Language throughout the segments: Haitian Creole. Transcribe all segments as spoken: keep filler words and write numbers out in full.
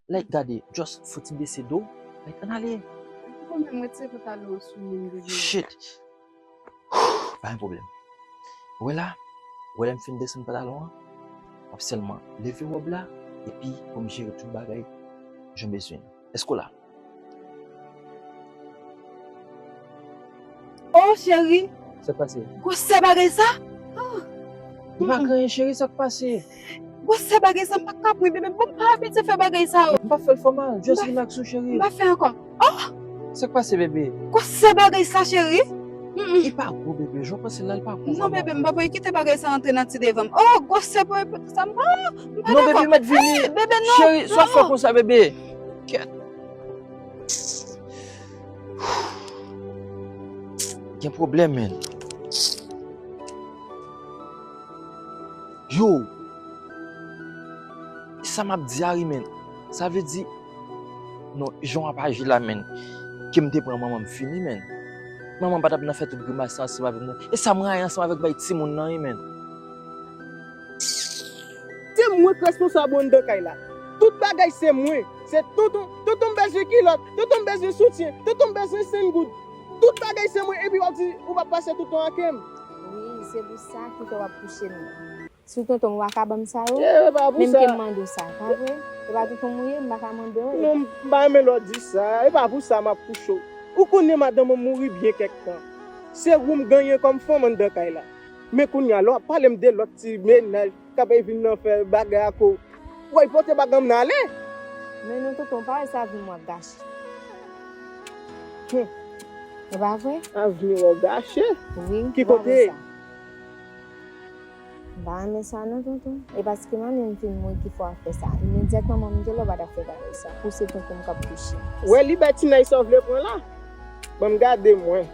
Like, gade, just fouti bese do w. Like, ann ale. Ou menm retire pantalon an sou men m, bebe. Shit. Pa gen pwoblèm. Ou wè la, ou wè lè m fin desann pantalon an, w ap sèlman leve wòb la, epi pou m jere tout bagay jan m bezwen. Èske w la? Oh, cheri, Sa k pase? Gwosè bagay sa? Li pa gen anyen, cheri, sa k pase? Gwosè bagay sa, m pa ka pran, bebe, m pa abitye fè bagay sa yo. M pa fè l fè w mal, just relax ou, cheri. M pa fè ankò. Sa k pase, bebe? Gwosè bagay sa, cheri. Mm-mm. Li pa gwo, bebe, jan w panse l la, li pa gwo. Non, bebe, m pa pran, kite bagay sa antre nan ti devan m. Oh, gwosè pou epi sa, m pa, m pa Non, bebe, mèt vini. Eh, bebe, non, Cheri, sa w fè non. Konsa, bebe? Kèt. Gen pwoblèm, men. Yo! E sa m ap di a wi, men. Sa vle di, non, jan w ap aji la, men, ke m te pran manman m fini, men. Manman m pa t ap nan fè tout grimas sa ansanm avè m, non. E sa m rayi ansanm avèk bay timoun nan, wi, men. Se mwen k responsab ou anndan kay la. Tout bagay se mwen. Se tonton. Tonton m bezwen kilòt. Tonton m bezwen soutyen. Tonton m bezwen senn goud. Tout bagay se mwen. Epi w ap di ou p ap pase tout tan ak m. Wi, se pou sa ki fè w ap kouche m nan. Si tonton m pa ka ban m sa yo, E pa pou menm sa. Ke m mande w sa, pa vre? E pa tonton m ou ye, m pa ka mande w. Non, m pa renmen lè w di sa. E pa pou sa m ap kouche w. Ou konnen madanm ou mouri byen kèk tan. Se ou m genyen kòm fanm anndan kay la. Men kounye a, lè w ap pale m de lòt ti mennaj k ap vin nan fè bagay ak ou, w ap pote bagay m nan ale. Men non, tonton, pa wè se avni w ap gache. Hmm. E pa vre? Avni w ap gache. Wi. Ki Pa wè kote? Sa. M pa renmen sa non, tonton. E paske manmi m fin mouri ki fè w ap fè sa. Imedyatman manmi m te la, w pa t ap fè bagay sa. Pou se tonton m k ap kouche. Wè libertinaj sa w vle pran la. Ban m gade mwen.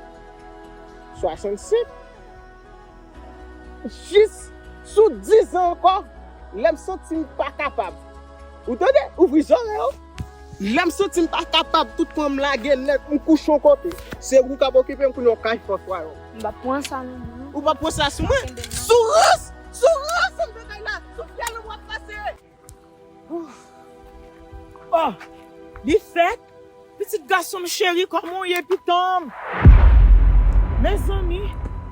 Swasannsenk. Jis sou diz an ankò, lè m santi m pa kapab. Ou tande? Ouvri zòrèy ou. Lè m santi m pa kapab, tout pran m lage nèt, m kouche yon kote. Se ou k ap okipe m kounye a w kay fòs wa yo. M p ap pran sa non, non. Ou p ap pran sa sou mwen. Sou rans! Sou rans! Sou bagay la! Sou fyèl ou w ap pase! Oh, li fèt? Pitit gason m cheri, kòman w ye, pitan m? Mezanmi,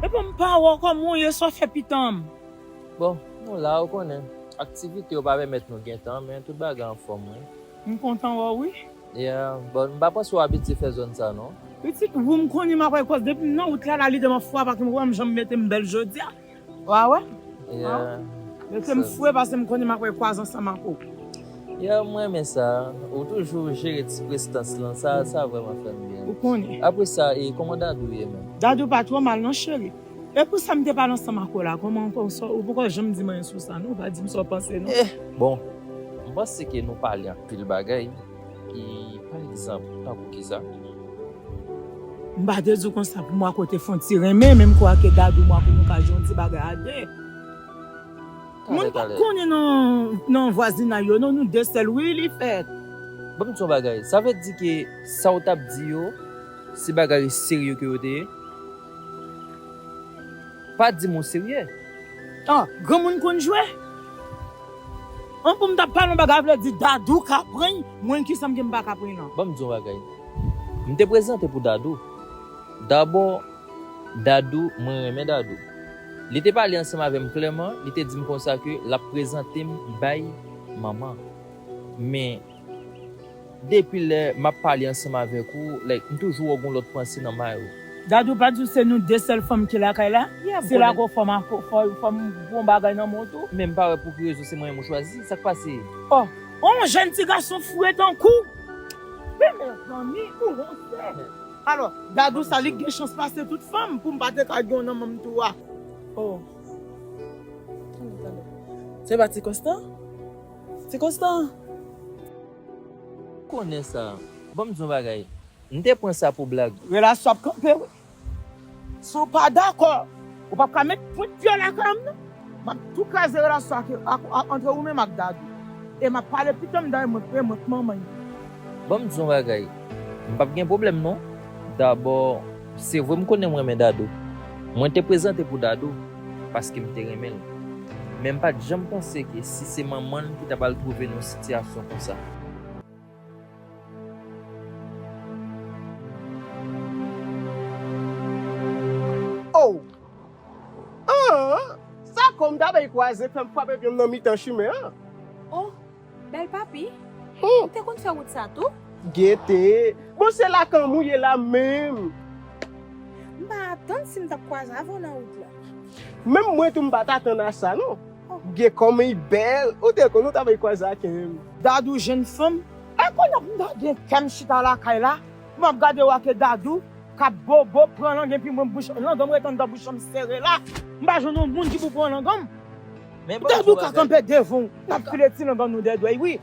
epa m pa wè w, kòman w ye, sa w fè, pitan m? Bon, nou la, ou konnen. Aktivite yo pa pèmèt nou gen tan, men tout bagay anfòm, wi. M kontan wè w, wi. Yeah, bon, m pa panse w abitye fè zòn sa, non. Pitit, ou m konnen m ap wè kòz depi m nan wout la, la li te m ap fwa pa ke m wè m janm mete m bèl jodi a. Wa wè? Yeah. Mete m fre paske m konnen m ap wè kòz ansanm ak ou. Yeah, m renmen sa. Ou toujou jere ti prestans lan, sa, sa vrèman fè m byen. Ou konnen. Apre sa, e kòman Dadou ye menm? Dadou pa twò mal non, cheri. E pou sa m te pale ansanm ak ou la, kòman ankò, ou poko janm di m anyen sou sa, non? Ou pa di m sa w panse, non? Eh, bon, m panse ke nou pale anpil bagay. E, pa egzanp, tankou kisa? M pa te di w konsa pou mwen kote fè yon ti renmen, men m kwè ke Dadou mwen pou nou ka jwe yon ti bagay a de. Moun pa konnen nan, nan vwazinay yo, non, nou de sèl, wi, li fèt. Ban m di yon bagay, sa vle di ke sa w t ap di yo, se bagay serye ke yo te ye? Pa di m ou serye. Ah, granmoun konn jwe? An pou m t ap pale yon bagay vle di Dadou ka pran, mwen ki sa m gen m pa ka pran non. Ban m di yon bagay. M te prezante pou Dadou. Dabò, Dadou, mwen renmen Dadou. Li te pale ansanm avè m klèman, li te di m konsa ke l ap prezante m bay manman. Men, depi lè m ap pale ansanm avèk ou, like, m toujou wè w gon lòt panse nan may ou. Dadou pa di w se nou de sèl fanm ki lakay la? Se la gon fanm a, fanm, fanm gon bagay nan men w tou? Men m pa wè pou ki rezon se mwen menm ou chwazi. Sa k pase? Oh, on jèn ti gason fre tankou w. Men mezanmi, ou wonte. Alò, Dadou sa li gen chans pase tout fanm pou m pa te ka gen yon nan manm tou a. Oh. Se pa Ti Konstan? Ti Konstan? Konnen sa. Ban m di yon bagay. M te pran sa pou blag. Relasyon ap kanpe, wi. Si w pa dakò, ou p ap ka met pwent pye w lakay m, non. M ap tou kraze relasyon ak, ak, ak, antre ou menm ak Dadou. E m ap pale pitan m dayè mwen, e mwen k manman l. Ban m di yon bagay. M p ap gen pwoblèm, non. Dabò, se vre m konnen m renmen Dadou. Mwen te prezante pou Dadou, paske m te renmen l. Men m pa t janm panse ke si se manman l ki ta pral twouve nan yon sitiyasyon konsa. Tabay kwaze fè m frape pye m nan mitan chimen an. Oh, bèl papi, Hmm. ou te konn fè wout sa tou? Gete. Bon, se lakan m ou ye la menm. M pa atann si m t ap kwaze avè w nan wout la. Menm mwen tou m pa t atann a sa non. Gen kòman li bèl. Ou te konn ou tabay kwaze ak menm. Dadou jenn fanm. E kounye a pou m ta gen kè m chita lakay la, pou m ap gade w ak Dadou k ap bobo, pran lang epi mwen bouch lang an m ret anndan bouch an m sere la. M pa jwenn yon moun ki pou pran lang an m. Men bon, Dadou bon ka bagay. Kanpe devan w, l ap file ti lang an nou dèdwè wi.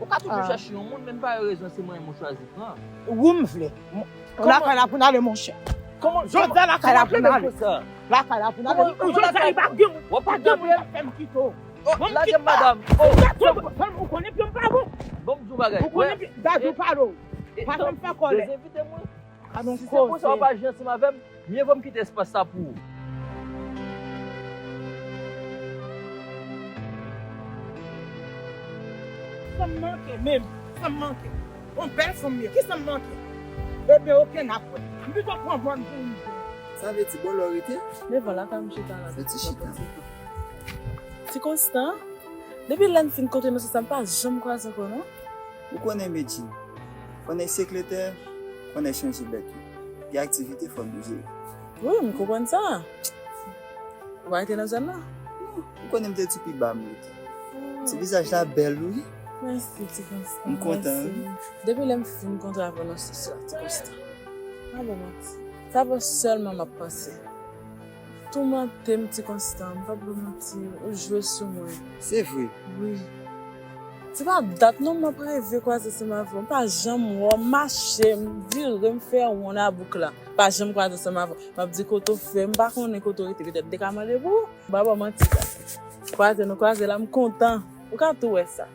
Ou ka toujou Ah. chèche yon moun, men m pa erezon se mwen m chwazi pran. Ou m vle. Lakay la pou n ale monchè. Kòman Jodi a lakay la pou n ale. Konsa? Lakay la pou n ale. Kòman- kòman Jodi a lakay- li pa gen moun. W ap Pa kite gen moun apre? k ap fè m kite w. Oh, lage m madanm. Oh, Ou konnen pye m pa bon. Bon, m di w bagay. Ou konnen pye Dadou pale w. E, Pa tan- fè m fè kòlè. Dezinvite mwen. A non Si se konsa w koze. pa janti avè m, mye vo m kite espas sa pou ou. Sa m manke menm, sa m manke. Yon bèl fanm ye, ki sa m manke? Ebyen oke n ap wè. M pito pran bòn pou m. Sa vle di bò lè w rete? Devan lakay m chita la. Fè ti chita. Ti Konstan, depi lè n fin kontre nou se sa m pa janm kwaze ankò non. Ou konnen Medjine, fò nèg sekretè, fò nèg chanje bèt wi. Gen aktivite fò nou jere. Wi, m konprann sa. Ou pa rete nan zòn nan? Non, ou konnen m te di pi ba m rete. Ti vizaj la bèl wi. Mèsi, Ti Konstan. M kontan, Mèsi. Depi lè m fin kontre avè w nan sos la, Ti Konstan. Pa ba w manti. Se avè w sèlman m ap panse. Toumante m, Ti Konstan, m p ap ba w manti, ou jwe sou mwen. Se vre. Wi. Se pa dat non m ap reve kwaze ansanm avè w. M pa janm wè w, m mache, m vire, m fè won nan bouk la. Pa janm kwaze ansanm avè w. M ap di kote w fè, m pa konnen kote w rete, petèt m te ka mande pou ou. M pa ba w manti dat. Kwaze nou kwaze la, m kontan. Ou ka tou wè sa.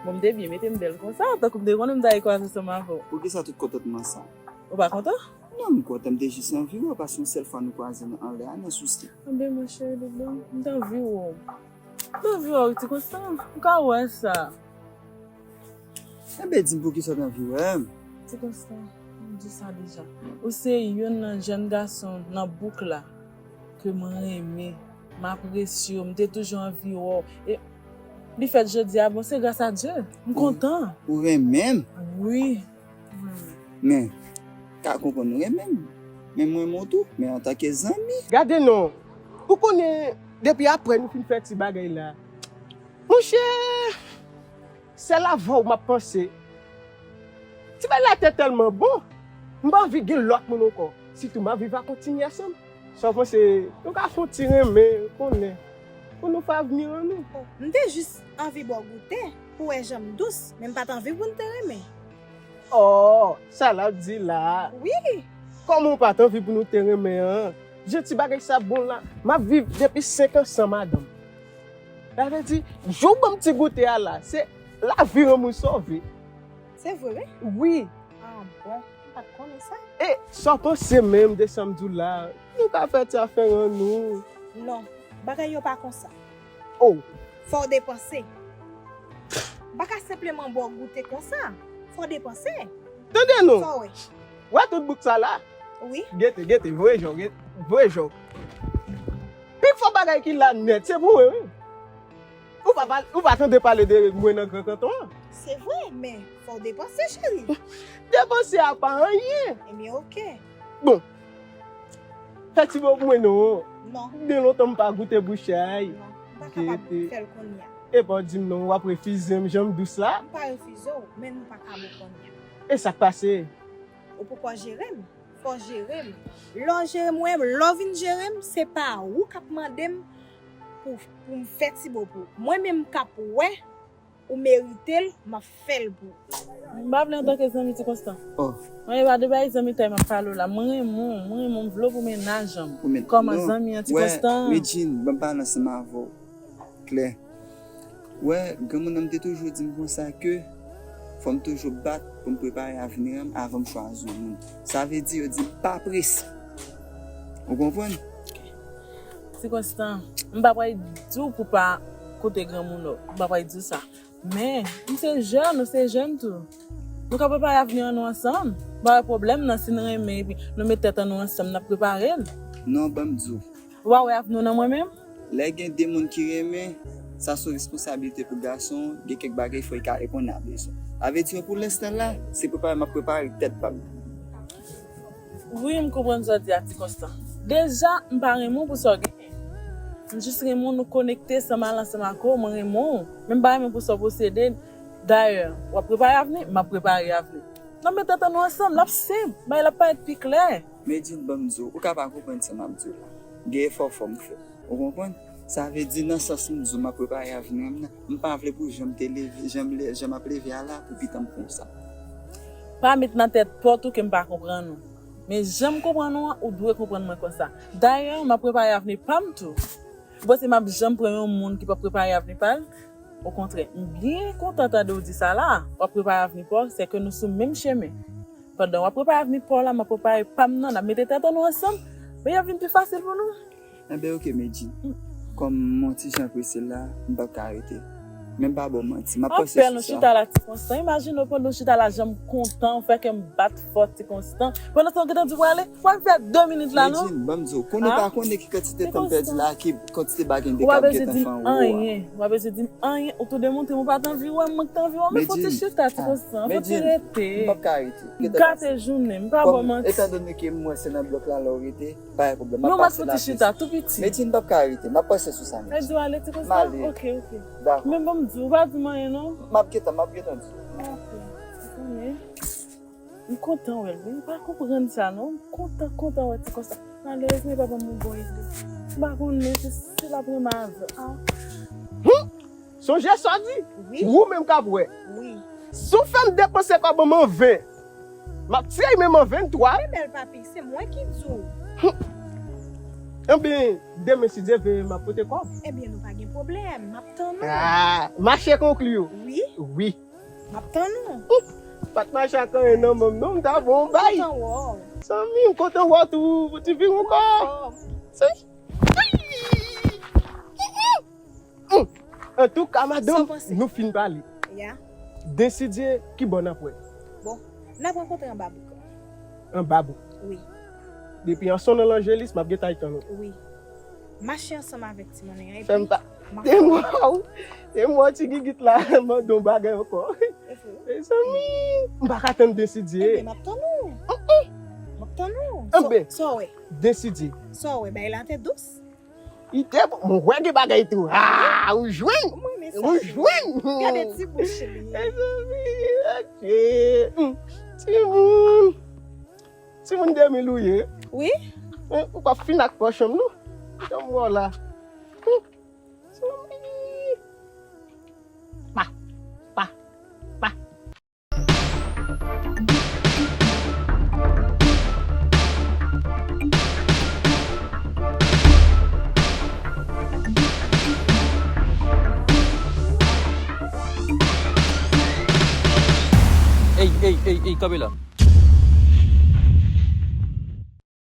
Bon, m te byen mete m bèl konsa, tankou m te konnen m ta ye kwaze ansanm avè w. Poukisa tout kontantman sa? Ou pa kontan? Non, m kontan, m te jis anvi wè w, paske yon sèl fwa nou kwaze nan anlè a, nan sou stè. Anben, mon cheri doudou, m t anvi wè w. M t anvi wè w, Ti Konstan, ou ka wè sa. Enben, di m poukisa w t anvi wè m? Ti Konstan, m di sa deja. Ou se youn nan jèn gason nan bouk la ke mwen renmen, m apresye w, m te toujou anvi wè w. E li fèt jodi a, bon, se gras a Dye. M kontan. Ou renmen m? Wi. Men, ka konprann ou renmen m. Men m renmen w tou, men antanke zanmi. Gade non, ou konnen depi apre nou fin fè ti bagay la. Monchè, sèl avè w m ap panse. Ti bagay la te tèlman bon, m pa anvi gen lòt moun ankò. Sitou m anvi va kontinye ansanm. Sa w panse, nou ka fè yon ti renmen, konnen. Pou nou fè avni an nou. M te jis anvi ba w goute, pou w wè jan m dous, men m pa t anvi pou n te renmen. Oh, sa l ap di la. Wi. Kòman w pa t anvi pou nou te renmen an? Jan ti bagay sa bon la, m ap viv depi senk an san madanm. Sa vle di, jou w ban m ti goute a la, se lavi yon moun sove. Se vre, wi? Wi. Ah bon, m pa t konnen sa. E sa w panse menm de sa m di w la? Nou ka fè ti afè an nou. Non, bagay yo pa konsa. Oh. Fò w depanse. M pa ka senpleman ba w goute konsa. Fò w depanse. Tande non. Fò w wè. Wè tout bouk sa la? Wi. Gete, gete, vre jan, gete, vre jan. Pi fò bagay ki la nèt, se pou mwen, wi. Ou pa, pa, ou pa tande pale de mwen nan Gran Kanton an? Se vre, men fò w depanse, cheri. Depanse a pa anyen. Ebyen, oke. Bon. Fè ti bo pou mwen non. Non. De lontan m pa goute bouchay. Non, m pa kapab Gete. Fè l kounye a. Epa w di m non, w ap refize m jan m dous la. M pa refize w, men nou pa ka bon kounye a. E sa k pase? Ou poko jere m. Fò w jere m. Lè w jere m, wè, lè w vin jere m, se pa ou k ap mande m pou, pou m fè ti bo pou ou. Mwen menm k ap wè ou merite l, m ap fè l pou ou. M pa vle antanke zanmi Ti Konstan. Oh. Mwen e pa de bay zanmi tay m ap pale w la. Mwen renmen w, mwen renmen w, m vle w pou mennaj an m. Kòman zanmi an Ti Konstan? Medjine, ban m pale ansanm avè w. Klè. Wè, granmoun nan m te toujou di m konsa ke fò m toujou bat pou m prepare avni an m avan m chwazi yon moun. Sa vle di yo di m pa prese. Ou konprann? Ti Konstan, m pa pral di w pou pa koute granmoun ou. M pa pral di w sa. Men, m se jèn, ou se jèn tou. Nou ka prepare avni an nou ansanm. M pa wè pwoblèm nan si n renmen epi nou met tèt an nou ansanm, n ap prepare l. Non, ban m di w. Ou pa wè avni w nan mwen menm? Lè gen de moun ki renmen, sa se yon responsablite pou gason, gen kèk bagay fò y ka reponn a bezwen. Sa vle di, pou lenstan la, se prepare m ap prepare tèt pa m. Wi, m konprann sa w di a, Ti Konstan. Deja, m pa renmen w pou sa w genyen. M jis renmen w, nou konekte, san m al ansanm ak ou, mwen renmen w. Men m pa renmen pou sa w posede. Dayè, w ap prepare avni, m ap prepare avni. N ap met tèt ann nou ansanm, l ap senp, bagay la ap parèt pi klè. Medjine, ban m di w, ou ka pa konprann sa m ap di w la. Gen efò fò m fè. Ou konprann? Sa vle di, nan sans m di w m ap prepare avni m nan, m pa vle pou jan m te leve, jan m le- jan m ap leve a la, pou pita m konsa. Pa met nan tèt pa w tou ke m pa konprann ou. Men jan m konprann ou an, ou dwe konprann mwen konsa. Dayè, m ap prepare avni pa m tou. Ou panse m ap janm pran yon moun ki p ap prepare avni pa l? Okontrè, m byen kontan tande w di sa la. W ap prepare avni pa w, sèke nou sou menm chemen. Pandan w ap prepare avni pa w la, m ap prepare pa m nan, n ap mete tèt ann nou ansanm, men y ap vin pi fasil pou nou. Enben, oke, Medjine. Kòm m yon ti jan prese la, m p ap ka rete. Men m pa ba w manti, m ap panse sou sa. Apèn ou chita la, Ti Konstan. Imajine w pandan w chita la, jan m kontan, ou fè kè m bat fò, Ti Konstan. Pandan sa w gentan di w prale, w ap fè de minit la, non? Medjine, ban m di w, konnen ou pa konnen ki kantite tan m pèdi la, ki kantite bagay m te ka gentan fè anwo a. Ou pa bezwen di m anyen, ou pa bezwen di m anyen, ou tou demontre m ou pa t anvi wè m, mwen k t anvi wè w, men fò w ti chita, Ti Konstan, fò w ti rete. M p ap ka rete. Gate jounen, m pa ba w manti. Etandone ke m wè se nan blòk la la w rete, pa gen pwoblèm. M ap pase la. Chita tou piti. Medjine, m p ap ka rete. M ap panse sou sa menm. Sa di w ale, Ti Konstan? M ale. Oke, oke. Dakò. Men bon, m di w, ou pa di m anyen, non? M ap gentan, m ap gentan di w. Oke. Ou konnen. M kontan wè l, wi. M pa konprann sa, non. M kontan, kontan wè Ti Konstan. Malerezman, li pa ban m yon bon ide. M pa konnen si, si l ap renmen avè l. Ah. Sonje sa w di? Wi. Ou menm k ap wè. Wi. Si w fè m depanse kòb m an ven, m ap tiye menm an venntwa. Wi, bèl papi, se mwen ki di w. Ebyen, demen, si Dye vle, m ap pote kòb. Ebyen, nou pa gen pwoblèm, m ap tann ou. Ah, mache konkli yo. Wi. Wi. M ap tann ou. Pa t mache ak anyen nan men m non, m ta ba w yon bay. M kontan wè w. Zanmi, m kontan wè w tou, pou ti fi ankò. Antouka, madanm, nou fin pale. Desidye, kibò n ap wè? Bon, n ap rankontre anba bouk. Anba bouk? Wi. Depi an son nan Lanjelis, m ap gentan tann ou. Wi. Mache ansanm avèk timoun nan epi. Fè m pa. Te mwa w, te mwa w ti gigit la, mande yon bagay ankò. Mezanmi, m pa ka tann Desidye. Ebyen, m ap tann ou. M ap tann ou. Sa w wè? Desidye. Sa w wè, bagay la te dous? Li te bon. Mwen wè gen bagay tou. Ah, ou jwenn? Ou jwenn? Gade ti bouch li. Mezanmi, adje. Timoun. Timoun de mil ou ye? Wi. Ou p ap fin ak pòch an non. Jan m wè w la. Timoun. Pa, pa, pa. Ey, ey, ey, ey, kanpe la.